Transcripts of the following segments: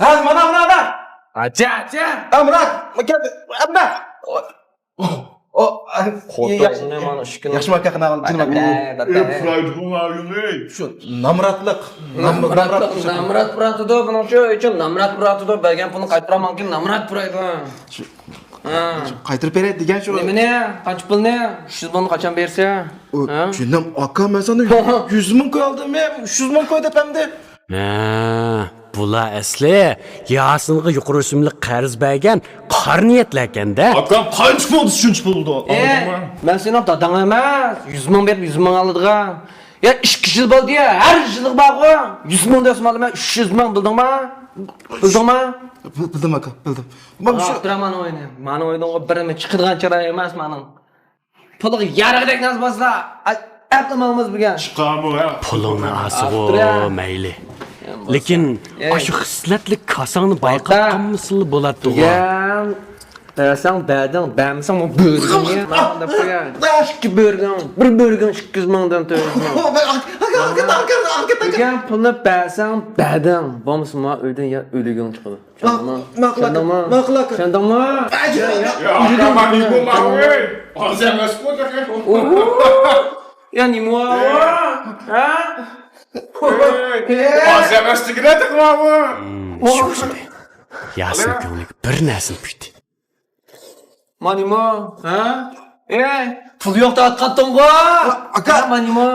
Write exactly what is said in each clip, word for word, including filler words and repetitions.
ھە، مانا، مانا، مانا. ئاچا، ئاچا. ھە، مانا، كەلدى. ئەمدى. ئو، ئو، ئو، خوتۇن ياخشى. مانا ئىككىنى. ياخشىمۇ ئاكا، قانداق، جېنىم ئاكا؟ ئە، پۇرايدىغۇ ئايۇڭ، ئەي. شۇ نامراتلىق. نام-، نامراتلىق، نامراتلىق. نامرات پۇراتىدۇ، بۇنىڭ شۇ ئۈچۈن نامرات پۇراتىدۇ، بەرگەن پۇلنى قايتۇرالمىغان كېيىن نامرات پۇرايدۇ. شۇ ھە. قايتۇرۇپ بېرەي دېگەن شۇ. نېمىنى؟ قانچە پۇلنى؟ ئۈچ يۈز مىڭنى قاچان بېرىسەن؟ ئۇ، ھە؟ جېنىم ئاكا، مەن ساڭا يۈز مىڭ كوي ئالدىم، يۈز مىڭ كوي دەپ ئەمدى. ھە، بۇلار ئەسلى ياسىنغا يۇقىرى ئۆسۈملۈك قەرز بەرگەن قارا نىيەتلەركەن-دە. ئاكام، قانچە بولدى، شۇنچە پۇل بولدى. ئەي، مەن سېنىڭ داداڭ ئەمەس، يۈز مىڭ بېرىپ يۈز مىڭ ئالىدىغان. يا، ئىككى يىل بولدى يا، ھەر يىلى بارغۇ. يۈز مىڭ دەپ ئالىمەن، ئۈچ يۈز مىڭ، بىلدىڭما؟ بىلدىڭما؟ بىل-، بىلدىم ئاكا، بىلدىم. مانا شۇ. مانا ئويناي. مانا ئوينىغۇ بىرىمۇ چىقىدىغان چىراي ئەمەس مانىڭ. پۇلىغا يارىغۇدەك نەرسە بولسا، ئەقلىمىڭىز بۈگۈن. چىقامۇ، ھە؟ پۇلۇڭنى ئالسىغۇ، مەيلى. لېكىن ئاشۇ خىسلەتلىك كاساڭنى بايقاپ قالمىسىلا بولاتتىغۇ. بەرسەڭ بەردىڭ، بەرمىسەڭ بۆرۈڭنى دەپ قوياي. ئىككى بۆرۈڭ، بىر بۆرۈڭ ئىككى يۈز مىڭدىن تۆت يۈز مىڭ. ئاكا، ئاكا، ئاكا، ئاكا. دېگەن پۇلنى بەرسەڭ بەردىڭ، بولمىسا ما ئۆيدىن يا ئۆلۈكۈڭ چىقىدۇ. چۈشەندىڭما؟ ماقۇل ئاكا، چۈشەندىڭما؟ ماقۇل ئاكا. چۈشەندىڭما؟ يا، يا، يا، ئاكا، ما نېمە بولماۋۇ؟ ئاز ئەمەسقۇ تېخى. ئوھو. يا نېمە بولۇۋۇ؟ ھە؟ ئاز ئەمەس دېگىنە تېخى ماۋۇ. شۇ ياسىن كۆڭلىگە بىر نەرسىنى پۈكتى. مانىمۇ، ھە؟ ئەي، پۇل يوق دەۋاتقانتىڭغۇ. ئاكا. ھە، مانىمۇ.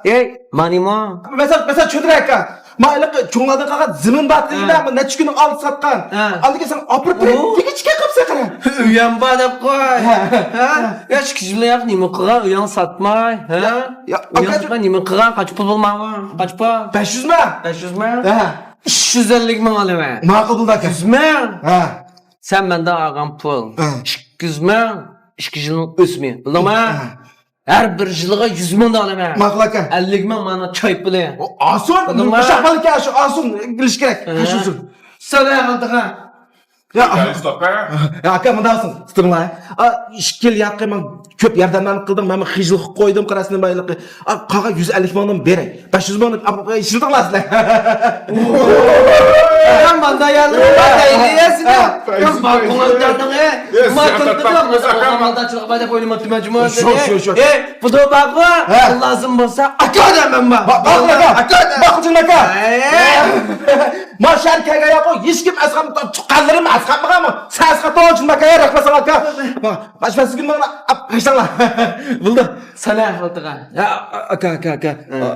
ئەي، مانىمۇ. مەسەلەن، مەسەلەن، چۆدۈرە ئاكا. ما ھېلىقى چوڭلاردىن قالغان زېمىن بار دېگەندە، نەچچە كۈننىڭ ئالدىدا ساتقان. ئاندىن كېيىن سەن ئاپىرىپ بېرىپ، دېگۈچە قاپسەن قارا. ئۆيەم بار دەپ قوي. ھە؟ يا، ئىككى يىل ياق نېمە قىلغان؟ ئۆيەڭنى ساتماي، ھە؟ يا، ئۆيەڭنى ساتماي نېمە قىلغان؟ قانچە پۇل بولماڭغۇ؟ قانچە پۇل؟ بەش يۈز مىڭ. بەش يۈز مىڭ؟ ھە. ئۈچ يۈز ئەللىك مىڭ ئالىمەن. ماقۇل بولدى ئاكا. يۈز مىڭ. ھە. سەن مەندىن ئالغان پۇل ئىككى يۈز مىڭ، ئىككى يىلنىڭ ئۆسۈمى. بىلدىڭما؟ ھە. ھەر بىر يىلىغا يۈز مىڭدىن ئالىمەن. ماقۇل ئاكا. ئەللىك مىڭ مانا چاي پۇلى. ئاسۇن، بىلدىڭما؟ ئۇششاق بالىكەن، شۇ ئاسۇن بىلىش كېرەك. ھە. شۇ ئاسۇن. سەن ئالدىڭا. يا، يا، ئاكا، مۇنداق بولسۇن، ستىملا. ئىككى يىل ياقى ماڭا كۆپ ياردەملەرنى قىلدىڭ، مەنمۇ خىجىل قىلىپ قويدۇم، قاراسىنى بايلىقى. قالغان يۈز ئەللىك مىڭدىن بېرەي. بەش يۈز مىڭنى ئىشلىتىڭلار سىلەر. يا، مانا يەردە دەيلى يا سىلەر. يا، ما كۆڭۈل تارتىڭ، ئە. ما تارتىڭ، ما ئوغلان مالدارچىلىقى بار دەپ ئويلىماپتىمەن جۇمۇ. شۇ، شۇ، شۇ. ئە، بۇدا بارغۇ، ھە. پۇل لازىم بولسا، ئاكا دەمەن بار. ئاكا دە. ئاكا دە. ما شەھەر كەلگەن ياقۇ، ھېچكىم ئەسقاتمىغان، تۇغقانلىرىم ئەسقاتمىغانمۇ؟ سەن ئەسقاتتىڭ، جۇمۇ ئاكا، رەھمەت ساڭا ئاكا. باشقا سىزگە مانا، ئاپ، قايساڭلار. بولدى. سالام ئالدىغا. يا، ئاكا، ئاكا، ئاكا. ھە.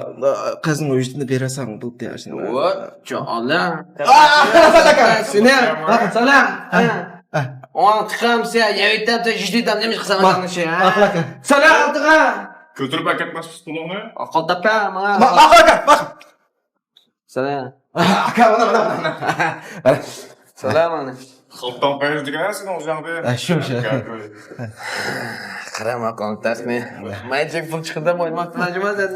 قەرزنىڭ ھۆججىتىنى بېرەسەن، بولدى، يا، شۇنى. ۋاي، جان. رەھمەت ئاكا. سېنى. سالام. ھە. ئوڭ تىقامسە، يەۋېتەمسە، يۈزدە دام نېمە قىلسام، ماقۇل ئاكا. سالام ئالدىغا. كۆتۈرۈپ ئەكەتمەسمىز پۇلۇڭنى. ئاقىل تاپا، ماڭا. ماقۇل ئاكا، ماقۇل. سالام. ئاكا، مانا، مانا، مانا. سالام ئەلەيكۇم. خالتاڭ قايسى دېگەن سېنىڭ ئۆزۈڭدە. ھە، شۇ، شۇ. قارا، ماقۇل تەسمى. مەن جىق پۇل چىقىردىم، ئوينىماپتىمەن جۇمۇ سەن.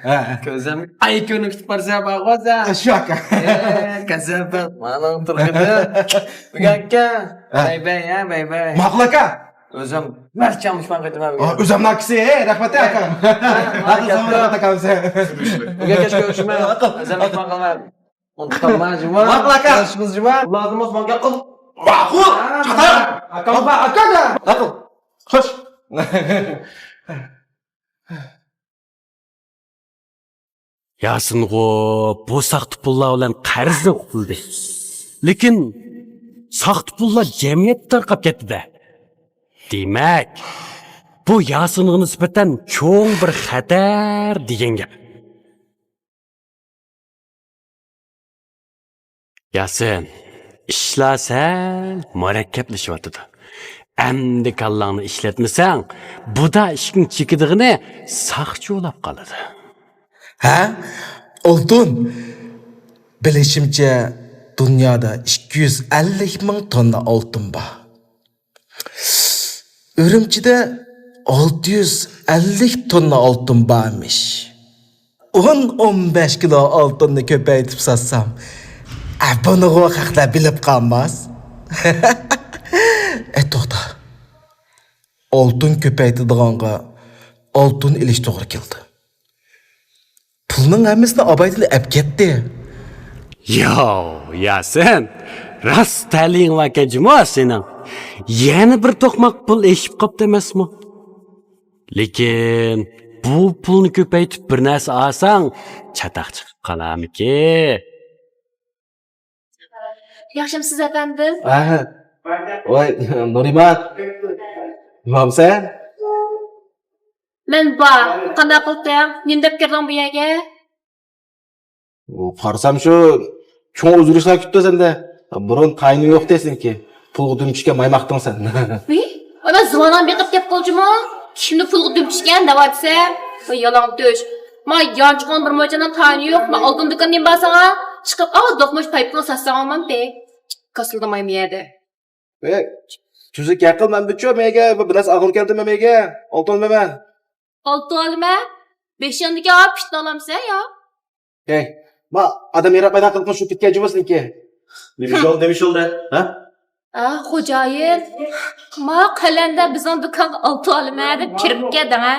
ھە. كۆزۈم ئاي كۆرۈنۈپ كېتىپ بارسا، باغۋازا. ھە، شۇ ئاكا. ئە، كەسەپەت، مانىڭ تۇرقىدى. بۈگۈنكى. ھە. بەي بەي، ھە، بەي بەي. ماقۇل ئاكا. ئۆزۈم بەرچە مۇشۇمان قېتىمەن بۈگۈن. ئۆزۈمنىڭ ئاكىسى، ھەي، رەھمەت ئاكا. ھە، ھە، ھە، ئاكا. بۈگۈن كەچ كۆرۈشىمەن. ئۆزۈم مۇشۇمان قىلىمەن. ئۇنتۇپ قالما، جۇما. ماقۇل ئاكا. كۆرۈشىمىز جۇما. لازىم بولسا ماڭا گەپ قىل. ماقۇل. ھە. چاتاق. ئاكام بار، ئاكا. ماقۇل. خوش. ياسىنغۇ بۇ ساختا پۇللار بىلەن قەرزنى قۇتۇلدى. لېكىن ساختا پۇللار جەمئىيەتتە تارقاپ كەتتى-دە. دېمەك، بۇ ياسىنغا نىسبەتەن چوڭ بىر خەتەر دېگەن گەپ. ياسىن، ئىشلار سەل مۇرەككەپلىشىۋاتىدۇ. ئەمدى كاللاڭنى ئىشلەتمىسەڭ، بۇدا ئىشىكنىڭ چېكىدىغىنى ساقچى بولاپ قالىدۇ. ھە؟ ئالتۇن؟ بىلىشىمچە، دۇنيادا ئىككى يۈز ئەللىك مىڭ توننا ئالتۇن بار. ئۈرۈمچىدە ئالتە يۈز ئەللىك توننا ئالتۇن بارمىش. ئون، ئون بەش كىلو ئالتۇننى كۆپەيتىپ ساتسام، ئە، بۇنىغۇ خەقلەر بىلىپ قالماس. ئە، توختا. ئالتۇن كۆپەيتىدىغانغا ئالتۇن ئېلىش توغرا كېلىدۇ. پۇلنىڭ ھەممىسىنى ئابايدىن ئەپ كەتتى. ياۋ، ياسىن، راست تەلىيىڭ باركەن جۇمۇ سېنىڭ. يەنە بىر توقماق پۇل ئېشىپ قاپتۇ ئەمەسمۇ؟ لېكىن بۇ پۇلنى كۆپەيتىپ بىر نەرسە ئالساڭ، چاتاق چىقىپ قالارمىكىن؟ ياخشىمۇسىز، ئەپەندىم؟ ھە. ۋاي، نۇرىمان. نېمە قىلىسەن؟ مەن بار. قانداق قىلدىڭ؟ نېمە دەپ كىردىڭ بۇ يەرگە؟ قارىسام شۇ چوڭ ئۆزگىرىشلەر كۈتتى سەندە. بۇرۇن تايىنى يوق دەيسەنكى. پۇلغا دۈم چۈشكەن مايماقتىڭ سەن. ۋىي، ئانا زۇۋانىڭ بېقىپ گەپ قىلجىمۇ؟ كىشىنى پۇلغا دۈم چۈشكەن دەۋاتىسەن. ۋىي، يالاڭ تۆش. ما يانچۇقۇڭ بىر موچىنىڭ تايىنى يوق. ما ئالتۇن دۇكىنى نېمە بارساڭا؟ چىقىپ ئاۋۇ دوقمۇش پايپىقىڭ ساتساڭ بولمامتى؟ كاسىلدىمايمۇ يەردە. ئەي، تۈزۈك گەپ قىل، مەن بىچۇ مەيگە، بىر نەرسە ئاغرىپ كەلدىم مەيگە. ئالتۇن ئالىمەن. ئالتۇن ئالىمەن؟ بېشىڭدىكى ئاپ پىتنى ئالامسەن يا؟ ھەي، ما ئادەم يېرىقمايدىغان قىلىقىڭ شۇ پىتكە جۇمۇسىنىڭكى. نېمە ئىش بولدى، نېمە ئىش بولدى، ھە؟ ئا، خوجايىن، ما قەلەندە بىزنىڭ دۇكانغا ئالتۇن ئالىمەن دەپ كىرىپ كەلدىڭ، ھە؟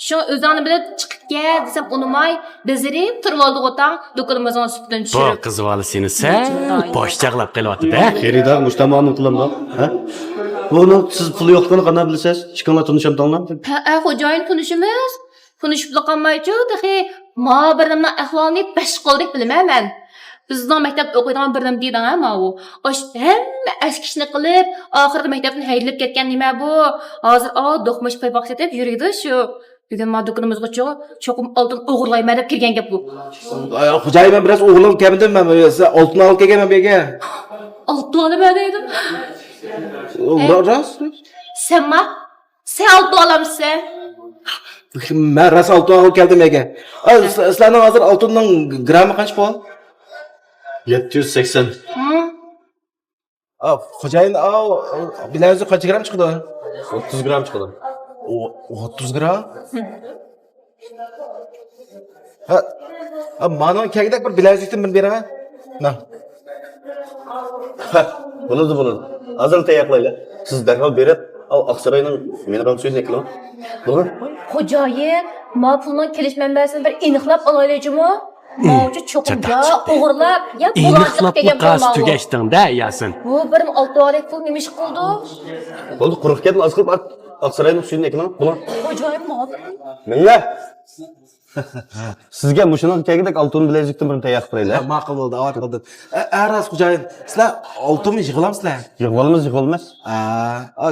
شۇڭا ئۆزۈڭنى بىلىپ چىقىپ كەت دېسەم ئۇنىماي، بېزىرىپ تۇرۇۋالدى غوتاڭ، دۇكىنىمىزنىڭ سۈپىتىنى بۇ چۈشۈرۈپ. قىز بالا سېنى سەل بوش چاغلاپ قېلىۋاتىدۇ، ھە؟ خېرىدار مۇشتەمانىڭ قىلىمدۇ، ھە؟ بۇنىڭ سىز پۇلى يوقلۇقىنى قانداق بىلىسىز؟ ئىككىڭلار تونۇشامتىڭلار؟ ھە، ھە، خوجايىن، تونۇشىمىز. تونۇشۇپلا قالمايچۇ، تېخى ما بىرىمنىڭ ئەھۋالىنى بەش قولدەك بىلىمەن مەن. بىزنىڭ مەكتەپتە ئوقۇيدىغان بىرىم دېدىڭ ھە ماۋۇ. ئاشۇ ھەممە ئەسكى ئىشنى قىلىپ، ئاخىرىدا مەكتەپتىن ھەيدىلىپ كەتكەن نېمە بۇ؟ ھازىر ئاۋۇ دوقمۇش پايپاق سېتىپ يۈرىدۇ شۇ. بۈگۈن ما دۇكىنىمىزغىچۇ چوقۇم ئالتۇن ئوغرىلايمەن دەپ كىرگەن گەپ بۇ. ئاي، خوجايىن، مەن بىراز ئوغرىلاپ كەلمىدىم، مەن سىزگە ئالتۇن ئالغىلى كەلگەن مەن بۇ يەرگە. ئالتۇن ئالىمەن دېدىم. ئە؟ راست، راست. سەنما؟ سەن ئالتۇن ئالامسەن؟ مەن راست ئالتۇن ئالغىلى كەلدىم يەرگە. ئا، سىلەرنىڭ ھازىر ئالتۇننىڭ گرامى قانچە پۇل؟ يەتتە يۈز سەكسەن. ھە؟ ئا، خوجايىن، ئا، بىلەزۈك قانچە گرام چىقىدۇ؟ ئوتتۇز گرام چىقىدۇ. ئوتتۇز گرام؟ ھە، ھە، مانا كەلگۈدەك بىر بىلەزۈكتىن بىر بېرىڭە. مانا. ھە، بولىدۇ، بولىدۇ. ھازىر تەييار قىلايلى. سىز دەرھال بېرىپ، ئاقساراينىڭ مىنېرال سۈيىنى ئەكىلىڭ. بولدى. خوجايىن، ما پۇلنىڭ كېلىش مەنبەسىنى بىر ئېنىقلاپ ئالايلى جۇمۇ. ماۋۇچۇ چوقۇم يا ئوغرىلاپ، يا بۇلاڭچىلىق قىلىپ كەلگەن پۇل ماۋۇ. تۈگەشتىڭ-دە، ياسىن. بۇ بىر ئالتە ئايلىق پۇل نېمە ئىش قىلدى؟ بولدى، قۇرۇق گەپنى ئاز قىلىپ، ئاقساراينىڭ سۈيىنى ئەكىلىڭ. بولدى. خوجايىن، ماۋۇ. مەڭلە. سىزگە مۇشۇنىڭغا كەلگۈدەك ئالتۇن بىلەزۈكتىن بىرنى تەييار قىلىپ بېرەيلى. ھە، ماقۇل بولدى، ئاۋارە قىلدىم. ئە، ئە، راست خوجايىن، سىلەر ئالتۇنمۇ يىغىلامسىلەر؟ يىغىۋالىمىز، يىغىۋالىمىز. ئا، ئا،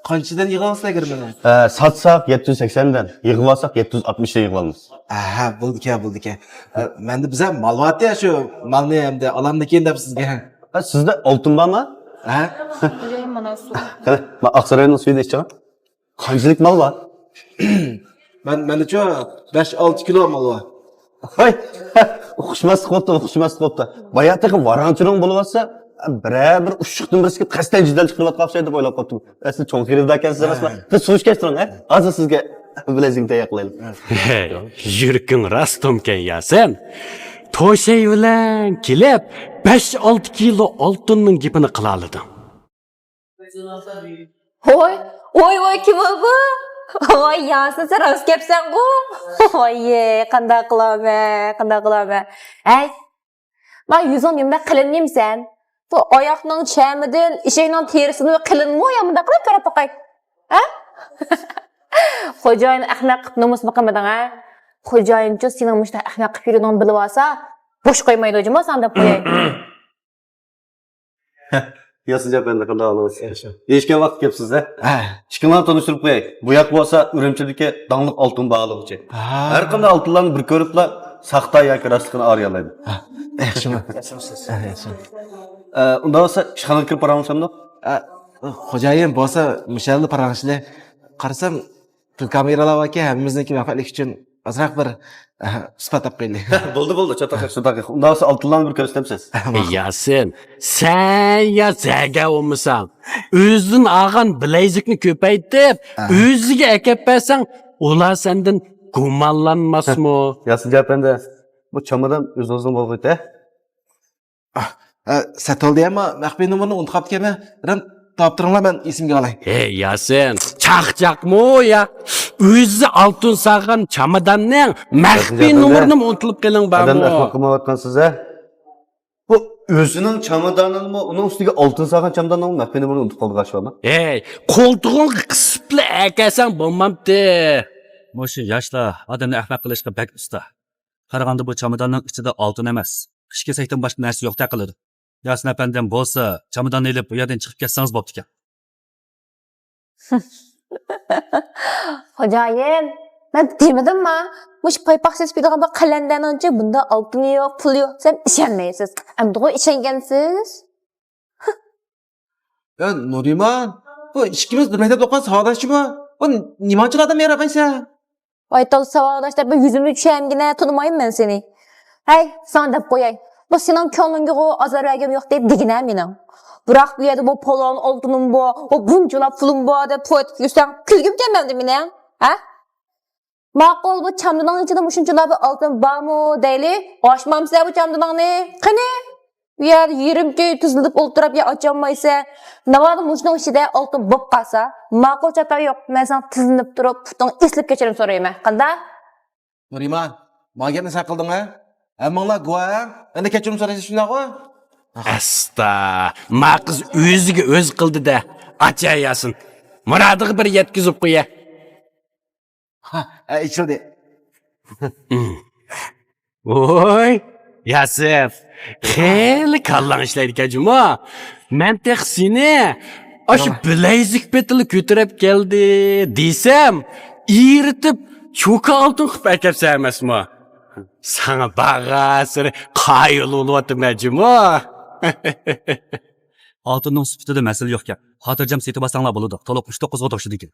قانچىدىن يىغىۋالىسىلەر گىرمىنى؟ ئە، ساتساق يەتتە يۈز سەكسەندىن، يىغىۋالساق يەتتە يۈز ئاتمىشتىن يىغىۋالىمىز. ئەھە، بولىدىكەن، بولىدىكەن. ئە، مەندە بىزە مال بارتى، شۇ مالنى ئەمدى ئالامدىكىن دەپ سىزگە. ئە، سىزدە ئالتۇن بارمۇ؟ ھە؟ قېنى، مانا ئاقساراينىڭ سۈيىنى ئىچىڭ. قانچىلىك مال بار؟ مەن، مەندىچۇ بەش ئالتە كىلو مال بار. ھاي، ئۇقۇشماسلىق بوپتۇ، ئۇقۇشماسلىق بوپتۇ. بايا تېخى ۋاراڭ-چۇرۇڭ بولۇۋاتسا، بىرەر بىر ئۇششۇقتىن بىرسىگە قەستەن جېدەل چىقىرىۋاتقان ئوخشايدۇ دەپ ئويلاپ قاپتىم. ئەسلى چوڭ خېرىداركەنسىز ئەمەسمۇ؟ ھە. بىز سۇ ئىچكەچ تۇرۇڭ، ھە؟ ھازىر سىزگە بىلەزۈكنى تەييار قىلايلى. ھەي، يۈرىكىڭ راست تومكەن ياسىن. توشەي بىلەن كېلىپ، بەش ئالتە كىلو ئالتۇننىڭ گېپىنى قىلالىدىڭ. ھوي، ۋاي، ۋاي، كىم بۇ؟ ۋاي، ياسىن، سەن راست گەپسەنغۇ؟ ۋاي، قانداق قىلامەن، قانداق قىلامەن؟ ھەي، ما يۈزۈڭ نېمىدەپ قېلىن يېمىسەن؟ بۇ ئاياقنىڭ چەمىدىن، ئېشەكنىڭ تېرىسىدىن قېلىنمۇ يا مۇنداق قىلىپ كۆرۈپ باقاي. ھە؟ خوجايىن ئەخمەق قىلىپ نومۇسنى قىلمىدىڭ، ھە؟ خوجايىنچۇ سېنىڭ مۇشۇنداق ئەخمەق قىلىپ يۈرگىنىڭنى بىلىۋالسا، بوش قويمايدۇ، جۇمۇ ساڭا دەپ قوياي. ياسىن ئەپەندى، قانداق ئەھۋالىڭىز؟ ياخشى. ھېچكىم ۋاقىت كەپسىز-دە. ھە. ئىككىڭلارنى تونۇشتۇرۇپ قوياي. بۇ ياق بولسا ئۈرۈمچىدىكى داڭلىق ئالتۇن باھالىغۇچى. ھە. ھەر قانداق ئالتۇنلارنى بىر كۆرۈپلا ساختا ياكى راستلىقىنى ئايرىيالايدۇ. ھە. ياخشىمۇ؟ ياخشىمۇ سىز؟ ھە، ياخشى. ئە، ئۇنداق بولسا ئىشخانىغا كىرىپ باراڭلىشامدۇ؟ ئە، خوجايىن بولسا مۇشۇ يەردە پاراڭلىشىلى. قارىسام، كامېرالار باركەن، ھەممىمىزنىڭكى مەنپەئەتلىك ئۈچۈن ئازراق بىر، ئەھ، ئىسپات ئېلىپ قويايلى. بولدى، بولدى، چاتاق، چاتاق. ئۇنداق بولسا ئالتۇنلارنى بىر كۆرسىتەمسىز؟ ياسىن، سەن يا زەگە بولمىساڭ، ئۆزىدىن ئالغان بىلەيزۈكنى كۆپەيتىپ، ئەھ، ئۆزىگە ئەكەپ بەرسەڭ، ئۇلار سەندىن گۇمانلانماسمۇ؟ ياسىن ئەپەندى، بۇ چامادان ئۆزىڭىزنىڭ بولغۇيتە. ئاھ، ئە، سەتەلدى ئەمما مەخپىي نومۇرنى ئۇنتۇپ قاپتىكەنمەن. بىرەم تاپتۇرۇڭلار، مەن ئېسىمگە ئالاي. ھەي، ياسىن، چاقچاقمۇ يا؟ ئۆزى ئالتۇن سالغان چاماداننىڭ مەخپىي نومۇرىنىمۇ ئۇنتۇپ قېلىڭ بارمۇ؟ ئادەمنى ئەخمەق قىلمايۋاتقانسىز-ھە؟ ئۆزىنىڭ چامادانىنىمۇ، ئۇنىڭ ئۈستىگە ئالتۇن سالغان چاماداننىڭ مەپىنىمۇ ئۇنتۇپ قالدىغان ئىش بارمۇ؟ ھەي، قولتۇقۇڭغا قىسىپلا ئەكەلسەڭ بولمامتى؟ مۇشۇ ياشلار ئادەمنى ئەخمەق قىلىشقا بەك ئۇستا. قارىغاندا بۇ چاماداننىڭ ئىچىدە ئالتۇن ئەمەس، خىش كېسەكتىن باشقا نەرسە يوقتەك قىلىدۇ. ياسىن ئەپەندىم بولسا، چاماداننى ئېلىپ بۇ يەردىن چىقىپ كەتسىڭىز بوپتىكەن. خوجايىن، مەن دېمىدىمما؟ مۇشۇ پايپاق سېتىپ كېتىدىغان بىر قەلەندەرنىڭچە بۇندا ئالتۇنى يوق، پۇلى يوق دېسەم ئىشەنمەيسىز. ئەمدىغۇ ئىشەنگەنسىز؟ يا نۇرىمان، بۇ ئىككىمىز بىر مەكتەپتە ئوقۇغان ساۋاقداشچىمۇ؟ بۇ نېمانچىلا ئادەم ياراپ ئايسەن؟ ۋاي تالا ساۋاقداش دەپ بىر يۈزۈمنى چۈشەمگىنە تونۇمايمەن مەن سېنى. ھەي، ساڭا دەپ قوياي. بۇ سېنىڭ كۆڭلۈڭگىغۇ ئازار بەرگەم يوق دەپ دېگىنە مېنىڭ. بىراق بۇ يەردە بۇ پالان ئالتۇنۇم بار، بۇ بۇنچىلا پۇلۇم بار دەپ پويتىپ يۈرسەڭ كۈلگۈم كەلمەمدۇ مېنىڭ؟ ھە؟ ماقۇل، بۇ چامدىنىڭ ئىچىدە مۇشۇنچىلا بىر ئالتۇن بارمۇ دەيلى؟ ئاچمامسىلەر بۇ چامدىنىڭنى؟ قېنى؟ بۇ يەردە يېرىم كۈن تىزلىنىپ ئولتۇرۇپ يا ئاچالمايسەن. ناۋادا مۇشۇنىڭ ئىچىدە ئالتۇن بولۇپ قالسا، ماقۇل چاتاق يوق. مەن ساڭا تىزلىنىپ تۇرۇپ پۇتۇڭ ئېسىلىپ كەچۈرۈم سورايمەن. قانداق؟ نۇرىمان، ماڭا گەپنى سەن قىلدىڭ ھە؟ ھەممىڭلار گۇۋاھ ھە؟ ئەندى كەچۈرۈم سورايسىز شۇنداقغۇ؟ ئەستا، ما قىز ئۆزىگە ئۆزى قىلدى-دە. ئاچا ياسىن، مۇرادىغا بىر يەتكۈزۈپ قويە. ھە، ئېچىلدى. ۋوي، ياسىن، خېلى كاللاڭ ئىشلەيدىكەن جۇمۇ. مەن تېخى سېنى ئاشۇ بىلەيزۈك پېتىلا كۆتۈرۈپ كەلدى دېسەم، ئېرىتىپ چوكا ئالتۇن قىلىپ ئەكەپسەن ئەمەسمۇ؟ ساڭا بارغانسېرى قايىل بولۇۋاتىمەن جۇمۇ. ئالتۇننىڭ سۈپىتىدە مەسىلە يوقكەن. خاتىرجەم سېتىۋالساڭلار بولىدۇ. تولۇق ئۈچ توققۇزغا توشىدىكەن.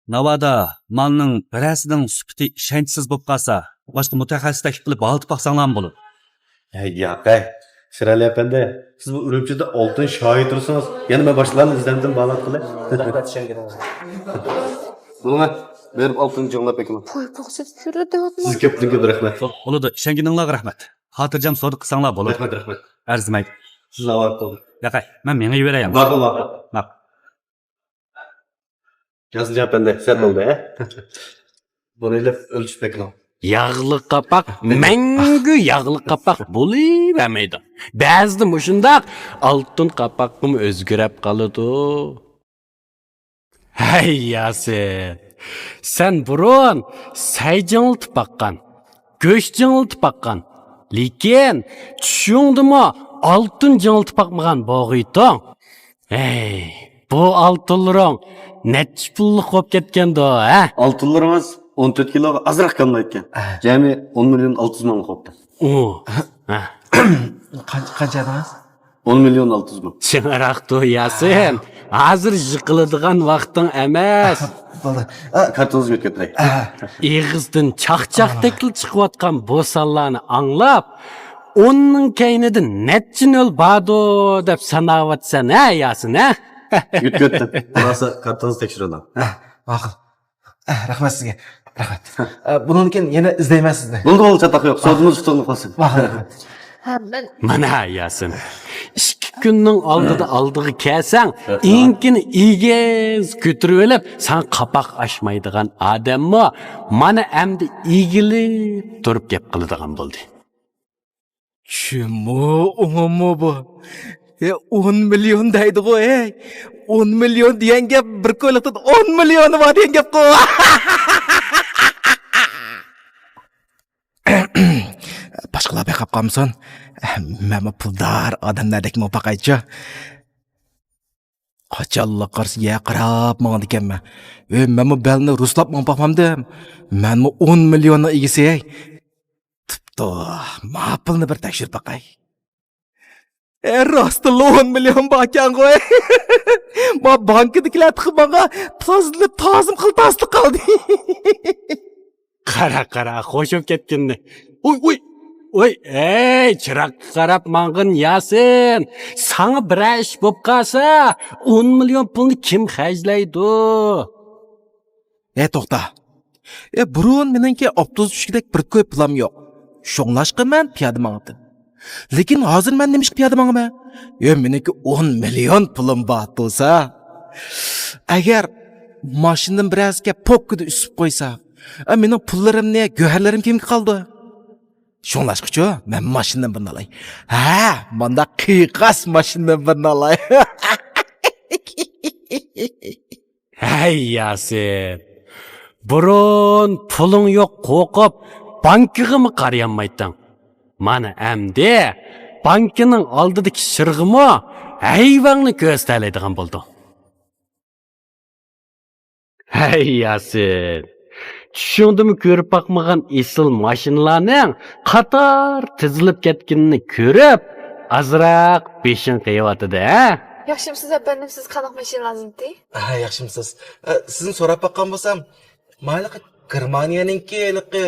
ناۋادا مالنىڭ بىرەرسىنىڭ سۈپىتى ئىشەنچسىز بولۇپ قالسا، باشقا مۇتەخەسسىس تەكلىپ قىلىپ ھالتىپ باقساڭلارمۇ بولىدۇ. ھەي، ياق، ھەي. شىرئەلى ئەپەندى، سىز بۇ ئۈرۈمچىدە ئالتۇن شايى تۇرسىڭىز، يەنە مەن باشقىلارنى ئىزدەمدىم، بالا قىلىپ. بولۇڭە، بېرىپ ئالتۇن جىڭلاپ ئەكىلىڭ. پايپاق سېتىپ يۈرىدۇ. سىزگە كۆپتىن كۆپ رەھمەت. بولىدۇ، ئىشەنگىنىڭلارغا رەھمەت. خاتىرجەم سودا قىلساڭلار بولىدۇ. رەھمەت، رەھمەت. ئەرزىمەيدۇ. سىزنى ئاۋارە قىلدۇق. ياقەي، مەن مېڭىۋېرەي ئەمدى. ماقۇل، ماقۇل. ماقۇل. ياسىنجان ئەپەندى، سەل بولدى، ھە؟ بۇنى ئېلىپ ئۆلچىپ بېقىڭ. ياغلىق قاپاق مەڭگۈ ياغلىق قاپاق بولۇۋەرمەيدۇ. بەزىدە مۇشۇنداق ئالتۇن قاپاققىمۇ ئۆزگىرەپ قالىدۇ. ھەي ياسىن، سەن بۇرۇن سەي جىڭلىتىپ باققان، گۆش جىڭلىتىپ باققان، لېكىن چۈشۈڭدىمۇ ئالتۇن جىڭلىتىپ باقمىغان بولغىيتۇڭ. ھەي، بۇ ئالتۇنلىرىڭ نەچچە پۇللۇق بولۇپ كەتكەندۇ، ھە؟ ئالتۇنلىرىڭىز ئون تۆت كىلوغا ئازراق كاملايدىكەن. ھە. جەمئىي ئون مىليون ئالتە يۈز مىڭلىق بوپتۇ. ئۇ. ھە. قانچە، قانچە دېدىڭىز؟ ئون مىليون ئالتە يۈز مىڭ. چىڭراقتۇ ياسىن. ھازىر يىقىلىدىغان ۋاقتىڭ ئەمەس. بولدى. ئا، كارتىڭىزنى يۆتكەپ بېرەي. ئېغىزدىن چاقچاقتەكلا چىقىۋاتقان بۇ سانلارنى ئاڭلاپ، ئوننىڭ كەينىدە نەچچە نۆل باردۇ دەپ ساناۋاتىسەن ھە ياسىن ھە؟ يۆتكەتتىم. بولمىسا كارتىڭىزنى تەكشۈرۈۋېلىڭ. ھە، ماقۇل. ئە، رەھمەت سىزگە. رەھمەت. ئە، بۇنىڭدىن كېيىن يەنە ئىزدەيمەن سىزنى. بولدى، بولدى، چاتاق يوق. سودىمىز ئۇتۇقلۇق بولسۇن. ماقۇل، رەھمەت. ھە، مەن مانا ياسىن. ئىككى كۈننىڭ ئالدىدا ئالدىغا كەلسەڭ، ئىڭكىنى ئېگىز كۆتۈرۈۋېلىپ، ساڭا قاپاق ئاچمايدىغان ئادەممۇ مانا ئەمدى ئېگىلىپ تۇرۇپ گەپ قىلىدىغان بولدى. چۈمۇ ئوڭۇممۇ بۇ؟ ئە، ئون مىليون دەيدىغۇ، ئەي. ئون مىليون دېگەن گەپ بىر كويلۇقتىن ئون مىليونى بار دېگەن گەپقۇ. باشقىلار بېقىپ قالمىسۇن. مەنمۇ پۇلدار ئادەملەردەكمۇ باقايچۇ. قاچانلا قارىسا يەر قاراپ ماڭىدىكەنمەن. ئۆي، مەنمۇ بەلنى رۇسلاپ ماڭىپ باقمامدىم. مەنمۇ ئون مىليوننىڭ ئىگىسى. تۇپتۇ، ما پۇلنى بىر تەكشۈرۈپ باقاي. ئە، راستتىنلا ئون مىليون باركەنغۇ. ما بانكىدىكىلەر تېخى ماڭا تازىلىپ، تازىم قىل تازىلىق قالدى. قارا، قارا، خوش بولۇپ كەتكىنىنى. ئۇي، ئۇي، ئۇي، ئەي، چىراغقا قاراپ ماڭغىن ياسىن. ساڭا بىرەر ئىش بولۇپ قالسا، ئون مىليون پۇلنى كىم خەجلەيدۇ؟ ئە، توختا. ئە، بۇرۇن مېنىڭكى ئاپتوبۇس چۈشكۈدەك بىر كوي پۇلام يوق. شۇڭلاشقا مەن پىيادە ماڭاتتىم. لېكىن ھازىر مەن نېمىشقا پىيادە ماڭىمەن؟ ئە، مېنىڭكى ئون مىليون پۇلۇم بار تۇرسا. ئەگەر ماشىنىدىن بىرەرسى كەپ پوككىدا ئۈسۈپ قويسا، ئە، مېنىڭ پۇللىرىمنى، گۆھەرلىرىم كىمگە قالىدۇ؟ شۇڭلاشقىچۇ، مەن ماشىنىدىن بىرنى ئالاي. ھە، مانداق قىيقاس ماشىنىدىن بىرنى ئالاي. ھەي ياسىن، بۇرۇن پۇلۇڭ يوق قورقۇپ بانكىغىمۇ قارىيالمايتتىڭ. مانا ئەمدى بانكىنىڭ ئالدىدىكى شىرغىمۇ ھەيۋەڭنى كۆرسىتەلەيدىغان بولدۇڭ. ھەي ياسىن، چۈشۈڭدىمۇ كۆرۈپ باقمىغان ئېسىل ماشىنىلارنىڭ قاتار تىزىلىپ كەتكىنىنى كۆرۈپ، ئازراق بېشىڭ قېيىۋاتىدۇ، ھە؟ ياخشىمسىز ئەپەندىم، سىز قانداق ماشىنا لازىمتى؟ ھە، ياخشىمسىز؟ ئە، سىزنى سوراپ باققان بولسام، مايلىقى گېرمانىيەنىڭكى ھېلىقى،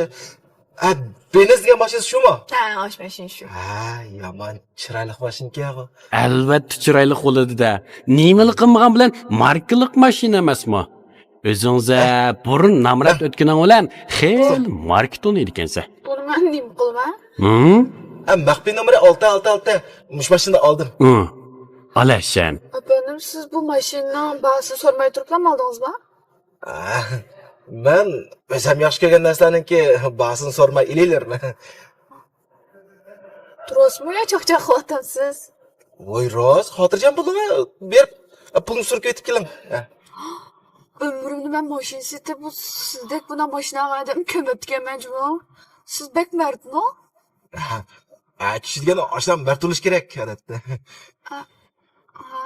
ئە، بېنز دېگەن ماشىنىسى شۇمۇ؟ ھە، ئاشۇ ماشىنا شۇ. ھە، يامان چىرايلىق ماشىنىكەن بۇ. ئەلۋەتتە چىرايلىق بولىدۇ-دە. نېمىلا قىلمىغان بىلەن ماركىلىق ماشىنا ئەمەسمۇ؟ ئۆزۈڭزە بۇرۇن نامرات ئۆتكىنىڭ بىلەن خېلى ماركا تونۇيدىكەنسەن. بۇنى مەن نېمە قىلىمەن؟ ھىم؟ ئە، مەخپىي نومۇرى ئالتە ئالتە ئالتە. مۇشۇ ماشىنىنى ئالدىم. ھىم. ئالەشەن. ئەپەندىم، سىز بۇ ماشىنىنىڭ باھاسىنى سورىماي تۇرۇپلا ئالدىڭىزمۇ؟ ئە، مەن ئۆزۈم ياخشى كۆرگەن نەرسىلەرنىڭكى باھاسىنى سورىماي ئېلىۋېرىمەن. راستمۇ يا چاقچاق قىلىۋاتامسىز؟ ۋاي راست، خاتىرجەم بولۇڭ، بېرىپ پۇلنى سۈرۈپ كېتىپ كېلىڭ. ئۆمرۈمدە مەن ماشىنا سېتىپ، بۇ سىزدەك بۇنداق ماشىنا ئالغان ئادەمنى كۆرمەپتىكەنمەن جۇمۇ. سىز بەك مەردمۇ؟ ھە، ھە، كىشى دېگەن ئاشۇنداق مەرد بولۇشى كېرەك، ئادەتتە. ئا، ئا،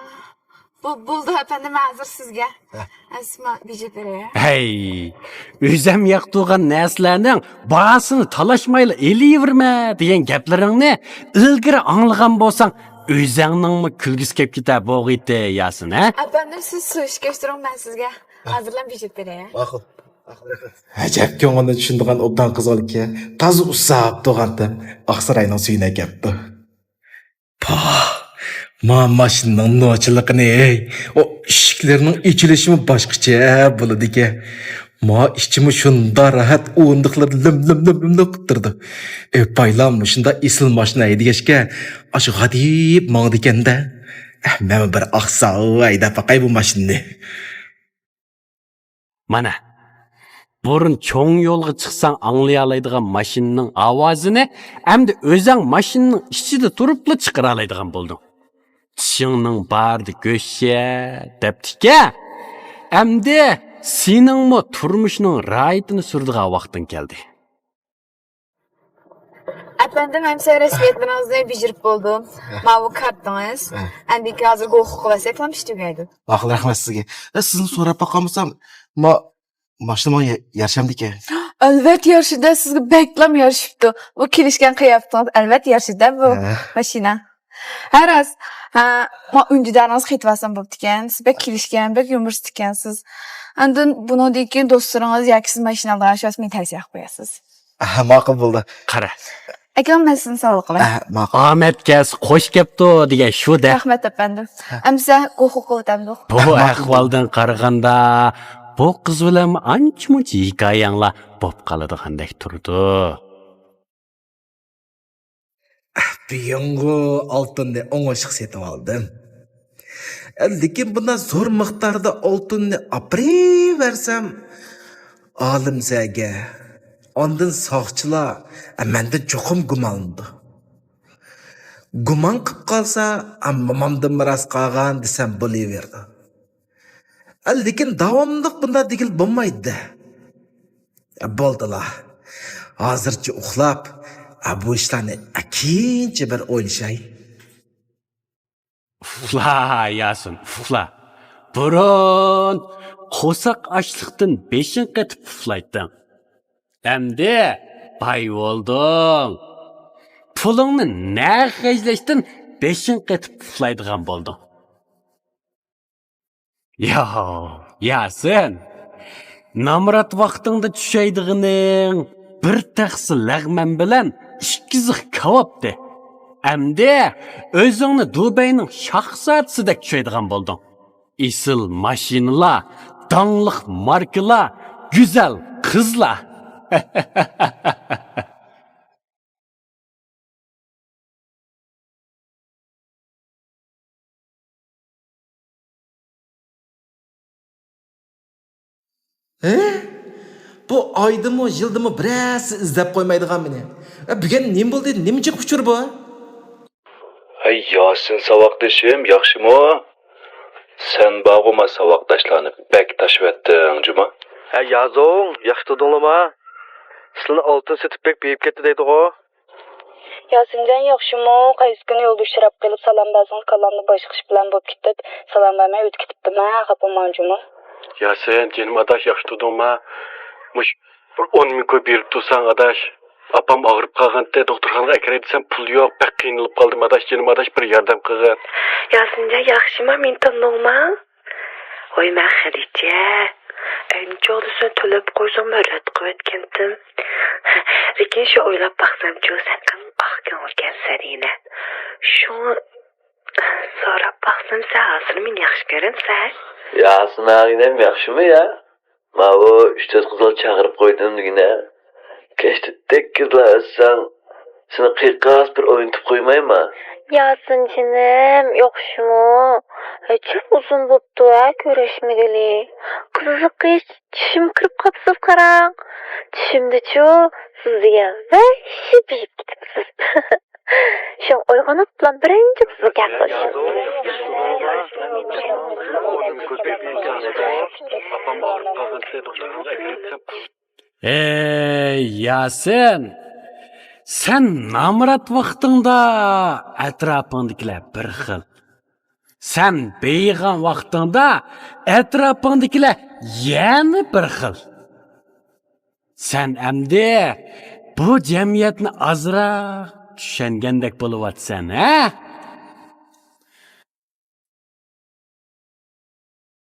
بو-، بولدى ئەپەندىم، ھازىر سىزگە. ھە. ئەسما بېجىرىپ بېرەي. ھەي، ئۆزەم ياقتۇرغان نەرسىلەرنىڭ باھاسىنى تالاشمايلا ئېلىۋېرىمەن دېگەن گەپلىرىڭنى ئىلگىرى ئاڭلىغان بولساڭ، ئۆزەڭنىڭمۇ كۈلگۈسى كېلىپ كېتەر بولغىيتى ياسىن، ھە؟ ئەپەندىم، سىز سۇ ئىچىپ كەچتۈرۈڭ، مەن سىزگە ھازىرلا بېجىرىپ بېرەي. ماقۇل. ماقۇل، رەھمەت. ئەجەب كۆڭلىنى چۈشىنىدىغان ئوبدان قىز ئىكەن. تازا ئۇسساپ تۇرغانتىم. ئاقساراينىڭ سۈيىنى ئەكەپتۇ. پاھ، ما ماشىنىنىڭ نوچىلىقىنى، ھەي. ئۇ ئىشىكلىرىنىڭ ئېچىلىشىمۇ باشقىچە بولىدىكەن. ما ئىچىمۇ شۇنداق راھەت ئورۇندۇقلىرىدا لۆم، لۆم، لۆم، لۆم، لۆم قىلىپ تۇرىدۇ. ئەپايلام مۇشۇنداق ئېسىل ماشىنا ھەيدىگەچكە، ئاشۇ غادىيىپ ماڭىدىكەن-دە. ئەھ، مەنمۇ بىر ئاقساق ھەيدەپ باقاي بۇ ماشىنىنى. مانا، بۇرۇن چوڭ يولغا چىقساڭ ئاڭلىيالايدىغان ماشىنىنىڭ ئاۋازىنى ئەمدى ئۆزەڭ ماشىنىنىڭ ئىچىدە تۇرۇپلا چىقىرالايدىغان بولدۇڭ. چىشىڭنىڭ بارىدا گۆش يە، دەپتىكەن. ئەمدى سېنىڭمۇ تۇرمۇشنىڭ رايىتىنى سۈرىدىغان ۋاقتىڭ كەلدى. ئەپەندىم، ئەمسە رەسمىيەتلىرىڭىزنى بېجىرىپ بولدۇم. ھە. ماۋۇ كارتىڭىز. ھە. ئەمدىكى ھازىر گوخۇ قىلىۋەتسەكلا ئىش تۈگەيدۇ. ۋاقىت رەھمەت سىزگە. ئە، سىزنى سوراپ باققان بولسام، ما-، ماشىنا ماڭا يا-، يارىشامدىكەن؟ ئەلۋەتتە يارىشىدۇ، سىزگە بەكلا يارىشىپتۇ. بۇ كېلىشكەن قىياپىتىڭىز ئەلۋەتتە يارىشىدۇ بۇ ماشىنا. ھە، راست. ھە، ما ئۈندىدارىڭىز قېتىۋالسام بوپتىكەن. سىز بەك كېلىشكەن، بەك يۇمۇرىستىكەنسىز. ئاندىن بۇنىڭدىن كېيىن دوستلىرىڭىز ياكى سىز ماشىنا ئالىدىغان ئىش بولسا مېنى تەۋسىيە قىلىپ قويارسىز. ئاھ، ماقۇل بولدى. قارا. ئەكەم، مەن سىزنى ساۋغا قىلىمەن. ئاھ، ماقۇل. ئامەت كەلسە خوش كەپتۇ دېگەن شۇ دە. رەھمەت ئەپەندىم. ئەمسە گوخۇ قىلىۋاتامدۇق. بۇ ئەھۋالدىن قارىغاندا، بۇ قىز بىلەن ئانچە-مۇنچە ھېكايەڭلار بوپ قالىدىغاندەك تۇرىدۇ. بۈگۈنغۇ ئالتۇننى ئوڭۇشلۇق سېتىۋالدىم. لېكىن بۇنداق زور مىقداردا ئالتۇننى ئاپىرىۋەرسەم، ئالىمزەگە، ئاندىن ساقچىلار مەندىن چوقۇم گۇمانلىنىدۇ. گۇمان قىپ قالسا، مامامدىنمۇ راست قالغان دېسەم بولۇۋېرىدۇ. لېكىن داۋاملىق بۇنداق دېگىلى بولمايدۇ. بولدىلا. ھازىرچە ئۇخلاپ، بۇ ئىشلارنى كېيىنچە بىر ئويلىشاي. ئۇخلا، ياسىن، ئۇخلا. بۇرۇن قورساق ئاچلىقتىن بېشىڭ قېتىپ ئۇخلايتتىڭ. ئەمدى باي بولدۇڭ. پۇلۇڭنى نەق خەجلەشتىن بېشىڭ قېتىپ ئۇخلايدىغان بولدۇڭ. ياۋ، ياسىن، نامرات ۋاقتىڭدا چۈشەيدىغىنىڭ بىر تەخسە لەغمەن بىلەن ئىككى زىخ كاۋاپتى. ئەمدى ئۆزۈڭنى دۇبەينىڭ شاھزادىسىدەك چۈشەيدىغان بولدۇڭ. ئېسىل ماشىنىلار، داڭلىق ماركىلار، گۈزەل قىزلار. ھە؟ بۇ ئايدىمۇ، يىلدىمۇ بىرەرسى ئىزدەپ قويمايدىغان مېنى. ئە، بۈگۈن نېمە بولدى؟ نېمە جىق ئۇچۇر بۇ؟ ھەي، ياسىن ساۋاقدىشىم، ياخشىمۇ؟ سەن بارغۇ ما ساۋاقداشلارنى بەك تاشىۋەتتىڭ جۇما. ھە، يازۇڭ، ياخشى تۇردۇڭلىما؟ سىلىنى ئالتۇن سېتىپ بەك بېيىپ كەتتى دەيدىغۇ. ياسىنجان ياخشىمۇ؟ قايسى كۈنى يولدا ئۇچراپ قېلىپ سالام بەرسىڭىز، كاللامدا باشقا ئىش بىلەن بولۇپ كېتىپ، سالام بەرمەي ئۆتۈپ كېتىپتىمەن، خاپا بولماڭ جۇمۇ. ياسىن، جېنىم ئاداش، ياخشى تۇردۇڭما؟ مۇش بىر ئون مىڭ كوي بېرىپ تۇرساڭ ئاداش. ئاپام ئاغرىپ قالغانتى، دوختۇرخانىغا ئەكىرەي دېسەم پۇل يوق، بەك قىينىلىپ قالدىم ئاداش، جېنىم ئاداش، بىر ياردەم قىلغىن. ياسىنجان ياخشىما، مېنى تونۇدۇڭما؟ ۋاي مەن خەدىچە. ئەنچوغدا سەن تۆلەپ قويساڭ مەن رەت قىلىۋەتكەنتىم. لېكىن شۇ ئويلاپ باقسامچۇ، سەن ئەڭ ئاق كۆڭۈلكەنسەن يەنە. شۇڭا سوراپ باقسام، سەن ھازىر مېنى ياخشى كۆرەمسەن؟ ياسىن ئاغىنەم ياخشىمۇ يا؟ ماۋۇ ئۈچ تۆت قىزنى چاقىرىپ قويدۇم دېگىنە. كەچتە تېكىزلا ئۆتسەڭ، سېنى قىيقاس بىر ئوينىتىپ قويمايما؟ ياسىن جېنىم، ياخشىمۇ؟ ئەجەب ئۇزۇن بوپتۇ ھە كۆرۈشمىگىلى. قىزىقىش، چۈشۈمگە كىرىپ قاپسىز قاراڭ. چۈشۈمدىچۇ، سىز دېگەن ۋەھشىي بېيىپ كېتىپسىز. شۇڭا ئويغىنىپلا بىرىنچى قىزغا گەپ قىلىشىم. ئەي ياسىن، سەن نامرات ۋاقتىڭدا ئەتراپىڭدىكىلەر بىر خىل. سەن بېيىغان ۋاقتىڭدا ئەتراپىڭدىكىلەر يەنە بىر خىل. سەن ئەمدى بۇ جەمئىيەتنى ئازراق چۈشەنگەندەك بولۇۋاتىسەن، ھە؟